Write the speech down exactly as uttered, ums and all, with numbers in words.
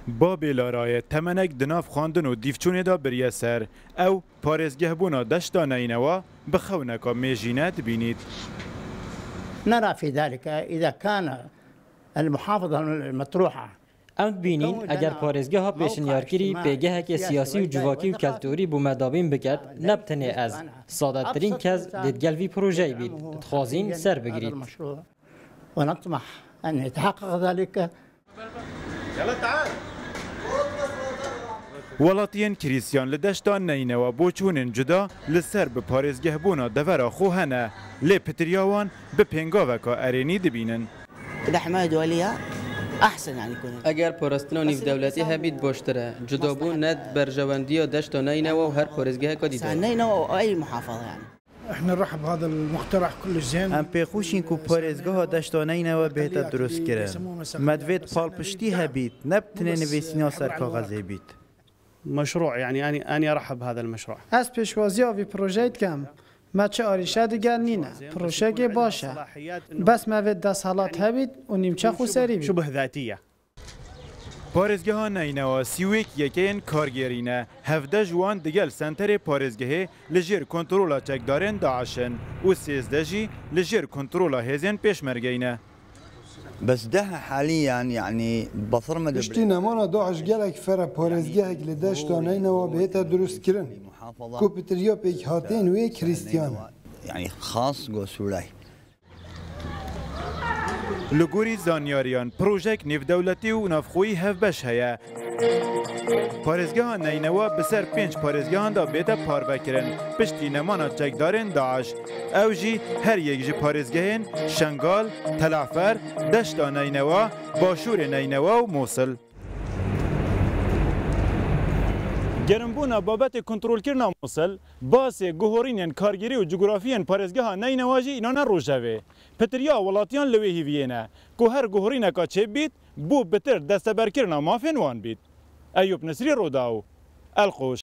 Babê Larayê temenek di nav xwendin û dîvçûnê de biriye ser. Ew parêzgehbûna deşta Neynewa bi xewneka mêjîne dibînît. نرى في ذلك إذا كان المحافظة المطروحة Em dibînîn, eger parêzgeha pêşinyarkirî pêgeheke siyasî û civakî û keltorî bo me dabîn biket, ne bi tenê ez, sadetirîn kes dê digel vî projeyî bît, dixwazîn ser bigirît. ونطمح أن يتحقق ذلك. Welatiyên Krîstiyan li deşta Neynewa boçûnên cuda li ser bi parêzgehbûna devera xwe hene, lê pitiriya wan bi pêngaveka erênî dibînin. إذا حماية دولية أحسن يعني يكون. Eger parastina nîvdewletî hebît baştir e. Cudabûn ne di berjewendiya deşta Neynewa û her parêzgeheka dî de. نينوى وأي محافظة يعني. احنا نرحب بهذا المقترح كلش زين. Em pêxweş in ku parêzgeha deşta Neynewe bihête dirustkirin. Me divêt palpiştî hebît, ne bi tenê nivîsîna ser kaxezê bît. مشروع يعني أنا أنا أرحب بهذا المشروع. Ez pêşwaziya vî projeyê dikim. Me çi arîşe digel nîne. Projeyekê baş e. Bes me vê desthilat hebît û nîmçe xweserî bît. شبه ذاتية. Parêzgeha Neynewa sî û yek yekeyên kargêrî ne. Hevdeh ji wan digel senterê parêzgehê li jêr kontrola çekdarên DAIŞ in û sêzdeh jî li jêr kontrola hêzên pêşmergeyî ne. بس ده حاليا يعني بصرمة Piştî nemana DAIŞ gelek fere parêzgehek li deşta Neynewa bihête dirustkirin ku pitiriya pêkhateyên wê Krîstiyan e. يعني خاص جوه سولاي. Li gorî zanyariyan, projek nêvdewletî û navxweyî hevbeş heye. Parêzgeha Neynewa bi ser pênc parêzgehan de bête parvekirin, piştî nemana çekdarên DAIŞ. Ew jî her yek ji parêzgehên Şengal, Telahfer, Deşta Neynewa, Başûrê Neynewa û Mosil. Gerimbûna babetê kontrolkirina Mosil, basê guhorînên kargêrî û cografiyên parêzgeha Neynewa jî îna ne rojevê. Pitiriya welatiyan li wê hîviyê ne ku her guhorîneka çêbît, bo bitir desteberkirina mafên wan bît. Eyûp Nisrî, Rodaw, Elqûş.